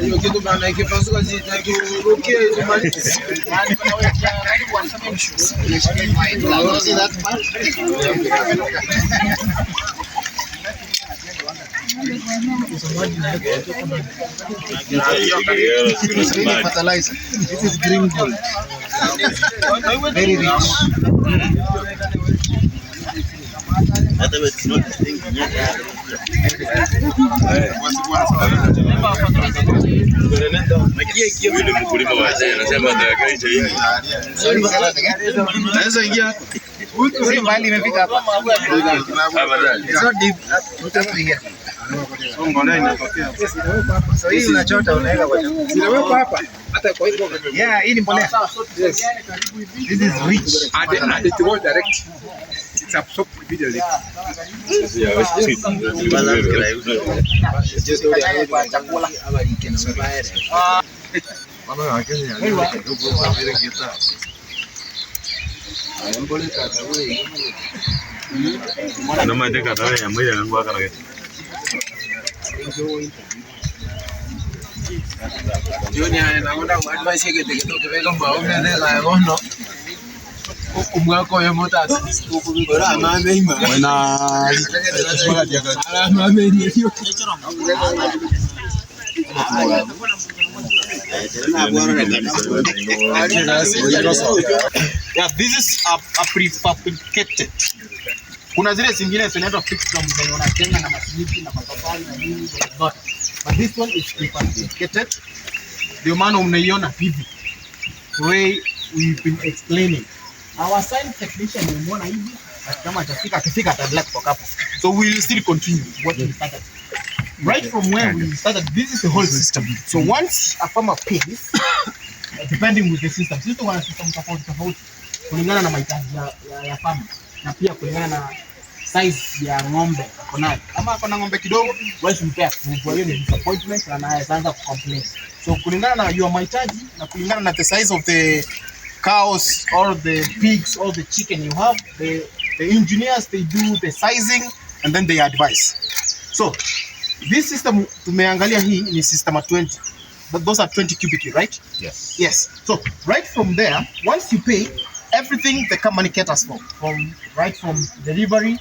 Hiyo kitu bana ikipasuka zitaturukia itumalize. See that part? It's really fertilizer. This is green gold. Very rich. Yule mkulima wa chai anasema atakaisha hii. Naweza ingia Si mbali imefika hapa. Hapa ndani. It's not deep. Up to here. mbolea inatokea. So hii unachota unaweka kwa chakula. Zinawekwa hapa hata kwa hiyo. Yeah, hii ni mbolea. Yes. This is rich. And it goes direct. It's absorbed immediately. Kwa chakula. Namaite katara ya mwili yangu akara. Jioni naona advice yake kidogo kidogo mbao nene la gono. Umwako yo motasi. Ora mame ima. Wena. Ara mame ni hiyo. Yeah, this is a prefabricated. Kuna zile zingine zinaitwa fixed drum zenye unajenga na masimiti na matofali na nini zote. But this one is prefabricated. Ndio maana unaiona hivi. The way we've been explaining. Our sign technician nimemuona hivi, but kama hajafika, akifika ataendelea kutoka hapo. So we will still continue what we started. Right from where we started, this is the whole system. So once a farmer pays, depending with the system, sisi tuko na system tofauti tofauti kulingana na mahitaji ya farmer na pia kulingana na size ya ng'ombe ako nayo. Kama ako na ng'ombe kidogo, huwezi mpea kubwa, hiyo ni disappointment na anaweza anza kucomplain. So kulingana na your mahitaji na kulingana na the size of the cows or the pigs or the chicken you have, the engineers, they do the sizing and then they advise. So this system tumeangalia hii ni system ya 20. But those are 20 cubic, right? Yes. Yes. So right from there, once you pay, everything the company caters for, from right from delivery,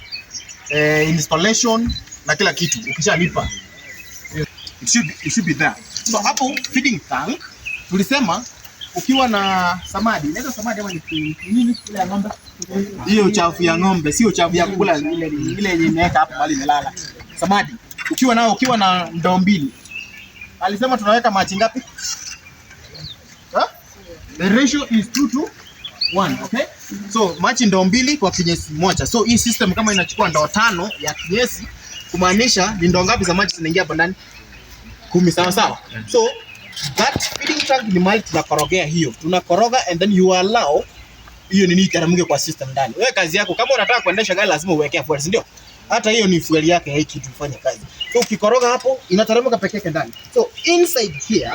installation na kila kitu ukishalipa, it should be there. So hapo feeding tank tulisema ukiwa na samadi, inaitwa samadi ama ni nini ile ya ng'ombe? Hiyo chafu ya ng'ombe, sio chafu ya kula, ile yenye imeweka hapo mahali imelala. Samadi ukiwa nao, ukiwa na ndoo mbili, alisema tunaweka maji ngapi? Huh? The ratio is 2 to 1, okay? So maji ndoo mbili kwa kinyesi moja. So hii system kama inachukua ndoo tano ya kinyesi, kumaanisha ni ndoo ngapi za maji zinaingia hapa ndani? 10, sawa sawa. So that feeding tank ni mahali tunakorogea hiyo. Tunakoroga and then you allow hiyo nini iteremke kwa system ndani. Wewe kazi yako kama unataka kuendesha gari lazima uwekee fuel, si ndio? Hata hiyo ni fuel yake ya hii kitu kufanya kazi. So ukikoroga hapo inateremka peke yake ndani. So inside here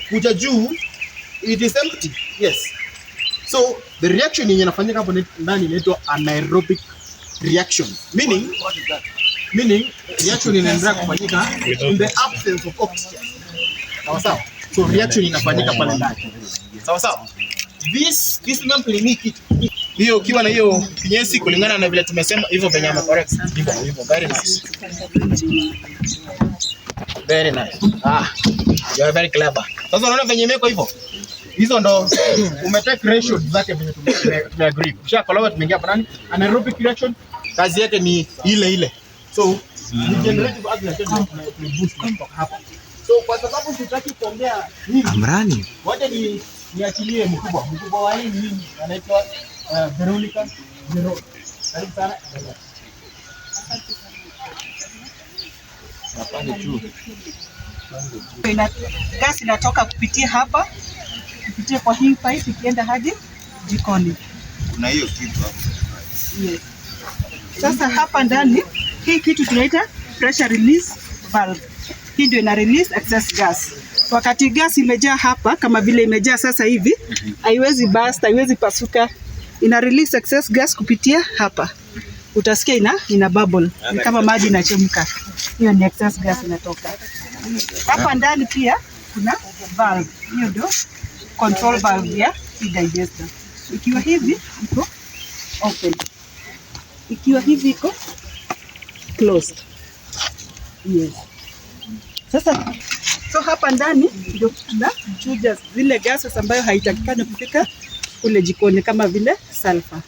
kuja juu it is empty. Yes. So the reaction yenye inafanyika hapo ndani inaitwa anaerobic reaction. Meaning reaction inaendelea kufanyika in the absence of oxygen. Sawa sawa. So reaction inafanyika pale ndani. Sawa sawa. This membrane ni kitu. Hiyo ukiwa na hiyo kinyesi kulingana na vile tumesema hivyo venye ame correct. Hivyo hivyo, very nice. Very nice. Ah, you are very clever. Sasa unaona venye imewekwa hivyo? Hizo ndo umetake ratio zake venye tumeagree. Ukishakologa tumeingia hapa ndani. Anaerobic reaction kazi yake ni ile ile. So regenerative agriculture tuna boost kutoka hapa. So kwa sababu sitaki kuongea nyingi, Amrani. wacha ni niachilie mkubwa. Mkubwa wa hii nini anaitwa Veronica Zero. Karibu sana. Gas inatoka kupitia hapa, kupitia kwa hii pipe ikienda hadi jikoni. Kuna hiyo kitu hapo. Yes. Sasa hapa ndani hii kitu tunaita pressure release valve. Hii ndio ina release excess gas. Wakati gas imejaa hapa kama vile imejaa sasa hivi, haiwezi burst, haiwezi pasuka. Ina release excess gas kupitia hapa. Utasikia ina bubble, ni kama maji inachemka. Hiyo ni excess gas inatoka. Hapa ndani pia kuna valve, hiyo ndio control valve ya hii digester. Ikiwa hivi iko open, ikiwa hivi iko closed. Yes. Sasa so hapa ndani ndio tunachuja zile gases ambayo haitakikani kufika kule jikoni kama vile sulfur.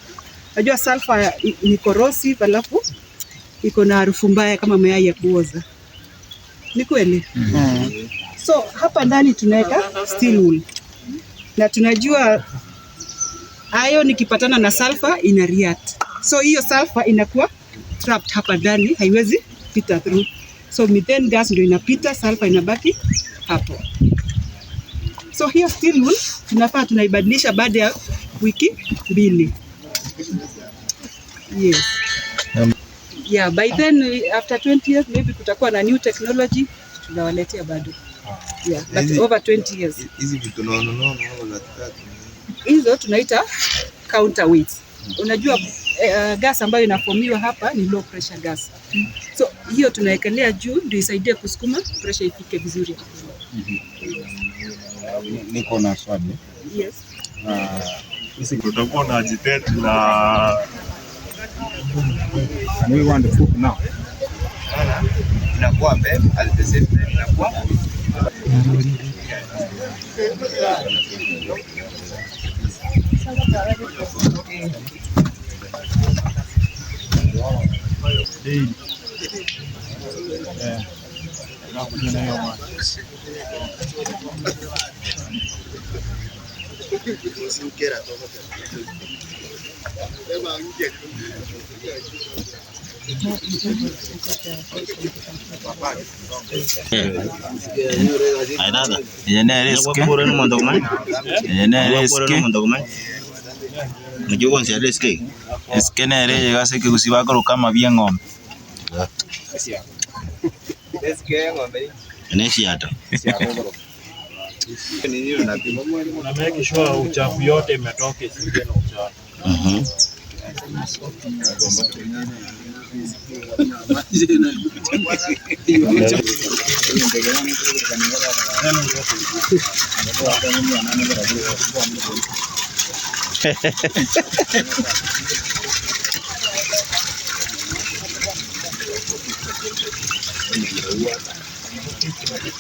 Unajua sulfur ni corrosive, alafu iko na harufu mbaya kama mayai ya kuoza. Ni kweli? So hapa ndani tunaweka steel wool na tunajua iron ikipatana na sulfur ina react. So hiyo sulfur inakuwa trapped hapa ndani, haiwezi pita through. So methane gas ndio inapita, sulfur inabaki hapo. So hiyo steel wool tunafaa tunaibadilisha baada ya wiki 2. Yes. Yeah, by then after 20 years maybe kutakuwa na new technology tunawaletea bado. Yeah, but over 20 years. Hizi vitu nono nono hapo katikati. Hizo tunaita counterweights. Unajua gas ambayo inafomiwa hapa ni low pressure gas. So hiyo tunaekelea juu ndio isaidie kusukuma pressure ifike vizuri. Niko na swali. Yes. Tutakuwa na agitate na We want the food now. Inakuwa mbele at the same time inakuwa Eske nere yegase kigusi bakoroka amabia eng'ombe. Na make sure uchafu yote imetoka isiingie na uchafu.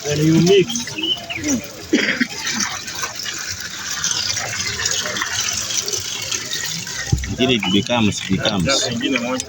When you mix It becomes. ingine moja.